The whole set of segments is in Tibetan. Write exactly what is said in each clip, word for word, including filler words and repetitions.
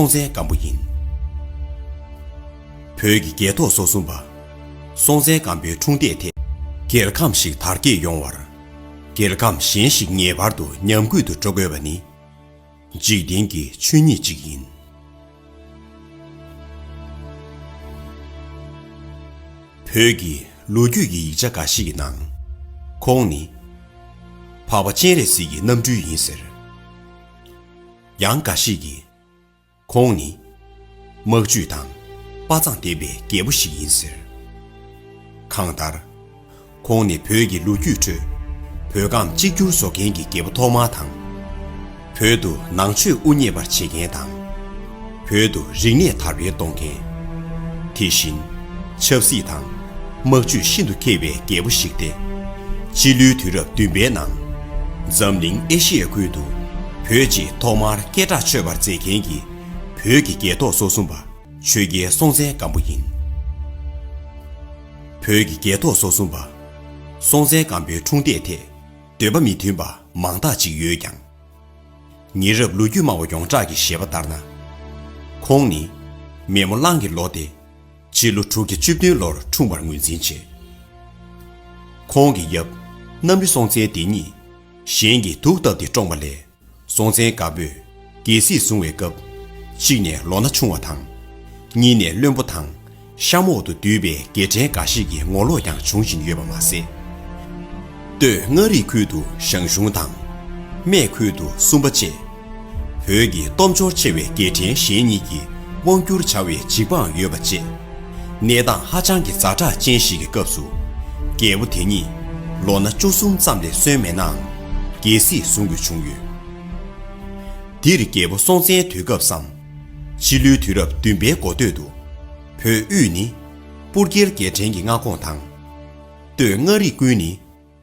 སྲོང་བཙན་སྒམ་པོ་ཡིན། བོད་ཀྱི་རྒྱལ་ཐོག་སོ་གསུམ་པ། སྲོང་བཙན་སྒམ་པོའི་འཁྲུངས་འདས་ཐད། རྒྱལ་ཁམས་ཤིག་དར་རྒྱས་ཡོང་བར། རྒྱལ་ཁམས་གཞན་ཞིག་ངེས་པར་དུ་ཉམས་རྒུད་དུ་འགྲོ་དགོས་པ་ནི། འཇིག་རྟེན་གྱི་ཆོས་ཉིད་ཅིག་ཡིན། བོད་ཀྱི་ལོ་རྒྱུས་ཀྱི་ཡིག་ཆ་འགའ་ཞིག་གི་ནང་། ཁོང་ནི་འཕགས་པ་སྤྱན་རས་གཟིགས་ཀྱི་རྣམ་སྤྲུལ་ཡིན་ཟེར། ཡང་འགའ་ཞིག་གིས་ཁོང་ནི་དམག་ཇུས་དང་དཔའ་མཛངས་ལྡན་པའི་རྒྱལ་པོ་ཞིག་ཡིན་ཟེར། གང་ལྟར། ཁོང་ནི་བོད་ཀྱི་ལོ་རྒྱུས་ཁྲོད་བོད་ཁམས་གཅིག་གྱུར་བཟོ་མཁན་གྱི་རྒྱལ་པོ་ཐོག་མ་དང་། བོད་དུ་ནང་ཆོས་དབུ་བརྙེས་པར་བྱེད་མཁན་དང་། བོད་དུ་རིག་གནས་དར་སྤེལ་གཏོང་མཁན། དེ་བཞིན་ཆབ་སྲིད་དང་དམག་ཇུས་ཤིན་ཏུ་མཁས་པའི་རྒྱལ་པོ་ཞིག་སྟེ། སྤྱི་ལོའི་དུས་རབས་བདུན་པའི་ནང་། འཛམ་གླིང་ཨེ་ཤི་ཡའི་ཁུལ་དུ་བོད་ཅེས་ཐོག་མར་སྐད་གྲགས་ཆོད་པར་མཛད་མཁན་གྱི་བོད་ཀྱི་རྒྱལ་ཐོག་སོ་གསུམ་པ། ཆོས་རྒྱལ་སྲོང་བཙན་སྒམ་པོ་ཡིན། བོད་ཀྱི་རྒྱལ་ཐོག་སོ་གསུམ་པ། སྲོང་བཙན་སྒམ་པོའི་འཁྲུངས་འདས་ཐད་འདོད་པ་མི་མཐུན་པ་མང་དག་ཅིག་ཡོད་ཀྱང་། ཉེ་རབས་ལོ་རྒྱུས་སྨྲ་བ་ཡོངས་གྲགས་ཀྱི་བཞེད་པ་ལྟར་ན། ཁོང་ནི་མེ་མོ་གླང་གི་ལོ་སྟེ། སྤྱི་ལོ་དྲུག་བརྒྱ་བཅུ་བདུན་ལོར་འཁྲུངས་པར་ངོས་འཛིན་བྱེད། ཁོང་གི་ཡབ་གནམ་རི་སྲོང་བཙན་འདི་ཉིད་གཞན་གྱིས་དུག་བཏབ་སྟེ་བཀྲོངས་པ་ལས། སྲོང་བཙན་སྒམ་པོས་རྒྱལ་སྲིད་བཟུང་བའི་སྐབས། གཅིག་ནས་ལོ་ན་ཆུང་བ་དང་། གཉིས་ནས་བློན་པོ་དང་གཤམ་འོག་ཏུ་འདུས་པའི་རྒྱལ་ཕྲན་འགའ་ཞིག་གི་ངོ་ལོག་ཀྱང་བྱུང་བཞིན་ཡོད་པ་མ་ཟད། སྟོད་མངའ་རིས་ཁུལ་དུ་ཞང་ཞུང་དང་། སྨད་ཁུལ་དུ་སུམ་པ་བཅས། བོད་ཀྱི་སྟོབས་འབྱོར་ཆེ་བའི་རྒྱལ་ཕྲན་གཞན་གཉིས་ཀྱིས་དབང་བསྒྱུར་བྱ་བའི་འཇིགས་དཔང་ཡོད་པ་བཅས། གནས་སྟངས་ཧ་ཅང་གི་ཛ་དྲག་ཅན་ཞིག་གི་སྐབས་སུ། རྒྱལ་པོ་དེ་ཉིད་ལོ་ན་བཅུ་གསུམ་ཙམ་ལས་སོན་མེད་ནའང་རྒྱལ་སྲིད་བཟུང་དགོས་བྱུང་ཡོད། འདིར་རྒྱལ་པོ་སྲོང་བཙན་དུས་སྐབས་སམ། ཕྱི་ལོའི་དུས་རབས་བདུན་པའི་འགོ་སྟོད་དུ། བོད་དབུས་ནི་སྤུར་རྒྱལ་རྒྱལ་ཕྲན་གྱི་མངའ་ཁོངས་དང་། སྟོད་མངའ་རིས་ཀུན་ནི་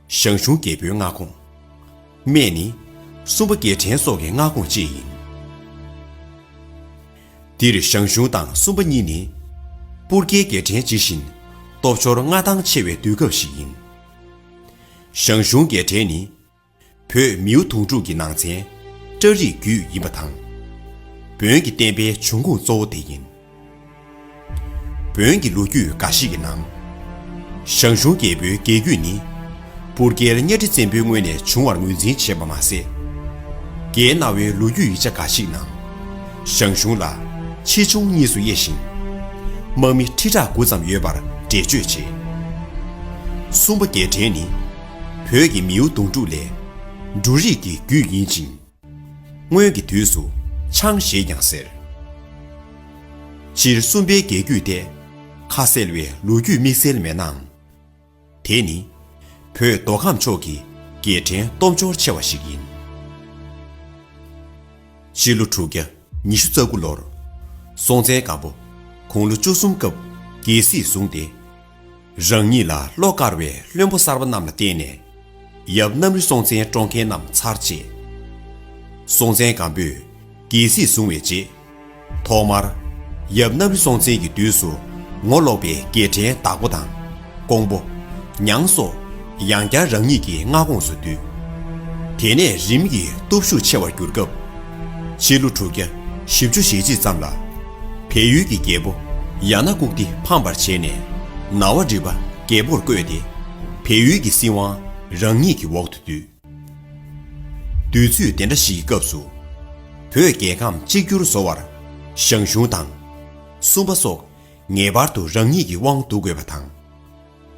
ཞང་ཞུང་རྒྱལ་པོའི་མངའ་ཁོངས། སྨད་ནི་སུམ་པ་རྒྱལ་ཕྲན་སོགས་ཀྱི་མངའ་ཁོངས་བཅས་ཡིན། འདིར་ཞང་ཞུང་དང་སུམ་པ་གཉིས་ནི་སྤུར་རྒྱལ་རྒྱལ་ཕྲན་ཇི་བཞིན་སྟོབས་འབྱོར་མངའ་ཐང་ཆེ་བའི་དུས་སྐབས་ཤིག་ཡིན། ཞང་ཞུང་རྒྱལ་ཕྲན་ནི་བོད་མིའུ་གདུང་དྲུག་གི་ནང་ཚན་ཀྲ་རིག་རྒྱུད་ཡིན་པ་དང་། བོན་གྱི་བསྟན་པའི་འབྱུང་ཁུངས་གཙོ་བོ་དེ་ཡིན། བོན་གྱི་ལོ་རྒྱུས་འགའ་ཞིག་གི་ནང་། ཞང་ཞུང་རྒྱལ་པོའི་རྒྱལ་རྒྱུད་ནི། སྤུར་རྒྱལ་གཉའ་ཁྲི་བཙན་པོའི་སྔོན་ནས་བྱུང་བར་ངོས་འཛིན་བྱེད་པ་མ་ཟད། རྒྱའི་གནའ་བོའི་ལོ་རྒྱུས་ཡིག་ཆ་འགའ་ཞིག་ནང་། ཞང་ཞུང་ལ་ཆེ་ཆུང་གཉིས་སུ་དབྱེ་ཞིང་། དམག་མི་ཁྲི་ཕྲག་དགུ་ཙམ་ཡོད་པར་འགྲེལ་བརྗོད་བྱེད། སུམ་པ་རྒྱལ་ཕྲན་ནི། བོད་ཀྱི་མིའུ་གདུང་དྲུག་ལས། འབྲུ་རིགས་ཀྱི་རྒྱུད་ཡིན་ཅིང་། སྔོན་གྱི་དུས་སུ་ཆང་ཞེས་ཀྱང་ཟེར། སྤྱིར་སུམ་པའི་རྒྱལ་རྒྱུད་དེ་ཁ་གསལ་བའི་ལོ་རྒྱུས་དམིགས་བསལ་མེད་ནའང་། དེ་ནི་བོད་མདོ་ཁམས་ཕྱོགས་ཀྱི་རྒྱལ་ཕྲན་སྟོབས་འབྱོར་ཆེ་བ་ཞིག་ཡིན། སྤྱི་ལོ་དྲུག་བརྒྱ་ཉི་ཤུ་རྩ་དགུ་ལོར་སྲོང་བཙན་སྒམ་པོ་དགུང་ལོ་བཅུ་གསུམ་སྐབས་རྒྱལ་སྲིད་བཟུང་སྟེ། རང་ཉིད་ལ་བློ་དཀར་བའི་བློན་པོ་གསར་པ་རྣམས་ལ་བརྟེན་ནས་ཡབ་གནམ་རི་སྲོང་བཙན་བཀྲོངས་མཁན་རྣམས་ཚར་བཅད། སྲོང་བཙན་སྒམ་པོས་རྒྱལ་སྲིད་བཟུང་བའི་རྗེས། ཐོག་མར་ཡབ་གནམ་རི་སྲོང་བཙན་གྱི་དུས་སུ་ངོ་ལོག་པའི་རྒྱལ་ཕྲན་དྭགས་པོ་དང་ཀོང་པོ། ཉང་སོགས་ཡང་བསྐྱར་རང་ཉིད་ཀྱི་མངའ་ཁོངས་སུ་བསྡུས། དེ་ནས་རིམ་གྱིས་སྟོབས་ཤུགས་ཆེ་བར་གྱུར་སྐབས། ཕྱི་ལོ་དྲུག་བརྒྱ་བཞི་བཅུ་ཞེ་གཅིག་ཙམ་ལ། བལ་ཡུལ་གྱི་རྒྱལ་པོ་ཡ་ན་ཀུག་ཏི་ཕམ་པར་བྱས་ནས་ནའོ་བ་རི་པ་རྒྱལ་པོར་བསྐོས་ཏེ། བལ་ཡུལ་གྱི་སྲིད་དབང་རང་ཉིད་ཀྱི་འོག་ཏུ་བསྡུས། དུས་ཚོད་དེ་འདྲ་ཞིག་གི་སྐབས་སུ། བོད་རྒྱལ་ཁམས་གཅིག་གྱུར་བཟོ་བར་ཞང་ཞུང་དང་། སུམ་པ་སོགས་ངེས་པར་དུ་རང་ཉིད་ཀྱི་དབང་བསྡུ་དགོས་པ་དང་།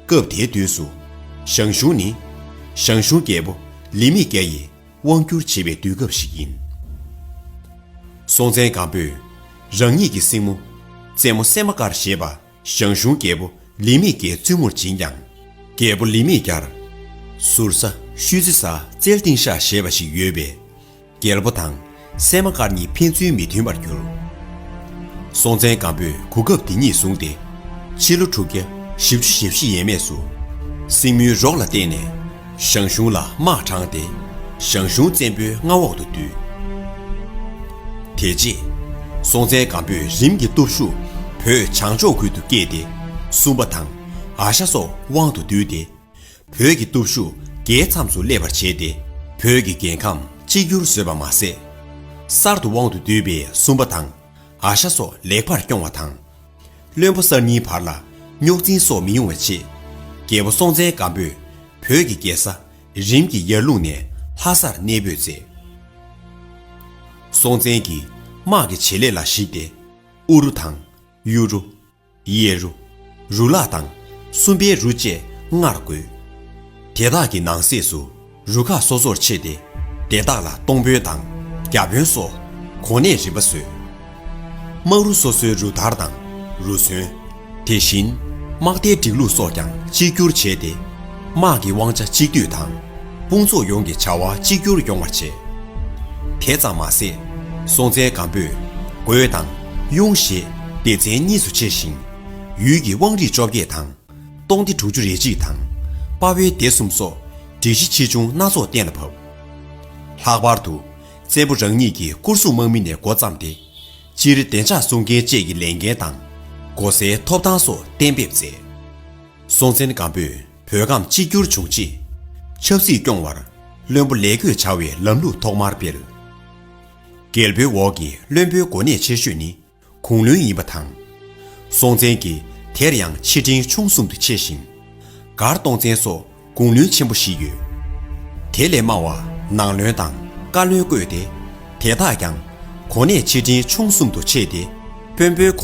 སྐབས་དེའི་དུས་སུ། ཞང་ཞུང་ནི། ཞང་ཞུང་རྒྱལ་པོ་ལི་མི་རྒྱ་ཡིས་དབང་བསྒྱུར་བྱེད་པའི་དུས་སྐབས་ཤིག་ཡིན། སྲོང་བཙན་སྒམ་པོས་རང་ཉིད་ཀྱི་སྲིང་མོ་བཙན་མོ་སད་མ་ཀར་ཞེས་པ་ཞང་ཞུང་རྒྱལ་པོ་ལི་མི་རྒྱའི་བཙུན་མོར་བྱིན་ཀྱང་། རྒྱལ་པོ་ལི་མི་རྒྱར་ཟུར་ཟ་ཤུལ་རྩི་ཟ་རྩལ་གཏིང་ཤག་ཞེས་པ་ཞིག་ཡོད་པས། རྒྱལ་པོ་དང་སད་མ་ཀར་གཉིས་ཕན་ཚུན་མི་མཐུན་པར་གྱུར། སྲོང་བཙན་སྒམ་པོས་གོ་སྐབས་དེ་ཉིད་བཟུང་སྟེ། ཕྱི་ལོ་དྲུག་བརྒྱ་བཞི་བཅུ་ཞེ་བཞི་ཡས་མས་སུ། སྲིང་མོའི་རོགས་ལ་བརྟེན་ནས་ཞང་ཞུང་ལ་དམག་དྲངས་ཏེ། ཞང་ཞུང་བཙན་པོའི་མངའ་འོག་ཏུ་བསྡུས། དེ་རྗེས། སྲོང་བཙན་སྒམ་པོས་རིམ་གྱིས་སྟོབས་ཤུགས་བོད་བྱང་ཕྱོགས་ཁུལ་དུ་བསྐྱེད་དེ། སུམ་པ་དང་ཨ་ཤ་སོགས་དབང་དུ་བསྡུས་ཏེ། བོད་ཀྱི་སྟོབས་ཤུགས་རྒྱའི་མཚམས་སུ་སླེབས་པར་བྱས་ཏེ། བོད་ཀྱི་རྒྱལ་ཁམས་གཅིག་གྱུར་བཟོས་པ་མ་ཟད། གསར་དུ་དབང་དུ་བསྡུས་པའི་སུམ་པ་དང་ ཨ་ཤ་སོགས་ལེགས་པར་སྐྱོང་བ་དང་། བློན་པོ་གསར་རྙིང་བར་ལ་རྙོག་འཛིང་སོགས་མི་ཡོང་བའི་ཆེད། རྒྱལ་པོ་སྲོང་བཙན་སྒམ་པོས་བོད་ཀྱི་རྒྱལ་ས་རིམ་གྱིས་ཡར་ཀླུང་ནས་ལྷ་སར་གནས་སྤོས་མཛད། སྲོང་བཙན་གྱིས་དམག་གི་བྱེད་ལས་ལ་གཞིགས་ཏེ། ཨུ་རུ་དང་། གཡུ་རུ། ཡེ་རུ། རུ་ལག་དང་། སུམ་པའི་རུ་བཅས་སྔར་བགོས། དེ་དག་གི་ནང་གསེས་སུ་རུ་ཁག་སོ་སོར་ཕྱེ་སྟེ། དེ་དག་ལ་སྟོང་དཔོན་དང་བརྒྱ་དཔོན་སོགས་གོ་གནས་རིམ་པ་བཟོས། དམག་རུ་སོ་སོའི་རུ་དར་དང་རུ་མཚོན། དེ་བཞིན་དམག་སྡེའི་སྒྲིག་ལུགས་སོགས་ཀྱང་གཅིག་གྱུར་བྱས་ཏེ། དམག་གི་དབང་ཆ་གཅིག་སྡུད་དང་། དཔུང་ཚོགས་ཡོངས་ཀྱི་བྱ་བ་གཅིག་གྱུར་ཡོང་བར་བྱས། དེ་ཙམ་མ་ཟད། སྲོང་བཙན་སྒམ་པོས་རྒོད་དང་གཡུང་ཞེས་སྡེ་ཚན་གཉིས་སུ་ཕྱེ་ཞིང་། ཡུལ་གྱི་དབང་རིས་བཅོ་བརྒྱད་དང་། སྟོང་སྡེ་དྲུག་ཅུ་རེ་གཅིག་དང་། དཔའ་བོའི་སྡེ་གསུམ་སོགས་སྒྲིག་གཞི་ཆེ་ཆུང་སྣ་ཚོགས་གཏན་ལ་ཕབ། ལྷག་པར་དུ་བཙན་པོ་རང་ཉིད་ཀྱི་སྐུ་སྲུང་དམག་མི་ནས་འགོ་བརྩམས་ཏེ། སྤྱིར་བདེ་འཇགས་སྲུང་མཁན་བཅས་ཀྱི་ལས་འགན་དང་། སྒོ་སའི་ཐོབ་ཐང་སོགས་གཏན་འབེབས་མཛད། སྲོང་བཙན་སྒམ་པོས་བོད་ཁམས་གཅིག་གྱུར་བྱུང་ཆེད། ཆབ་སྲིད་སྐྱོང་བར་བློན་པོ་ལས་བགོས་བྱ་བའི་ལམ་ལུགས་ཐོག་མར་སྤེལ། རྒྱལ་པོའི་འོག་གི་བློན་པོའི་གོ་གནས་ཆེ་ཤོས་ནི་གུང་བློན་ཡིན་པ་དང་། སྲོང་བཙན་གྱིས་དེར་ཡང་ཆེ་འབྲིང་ཆུང་གསུམ་དུ་ཕྱེ་ཞིང་། མགར་སྟོང་བཙན་སོགས་གུང་བློན་ཆེན་པོ་བཞི་ཡོད། དེ་ལས་དམའ་བ་ནང་བློན་དང་བཀའ་བློན་བསྐོས་ཏེ། དེ་དག་ཀྱང་གོ་གནས་ཆེ་འབྲིང་ཆུང་གསུམ་དུ་ཕྱེས་ཏེ། དཔོན་པོའི་གོ་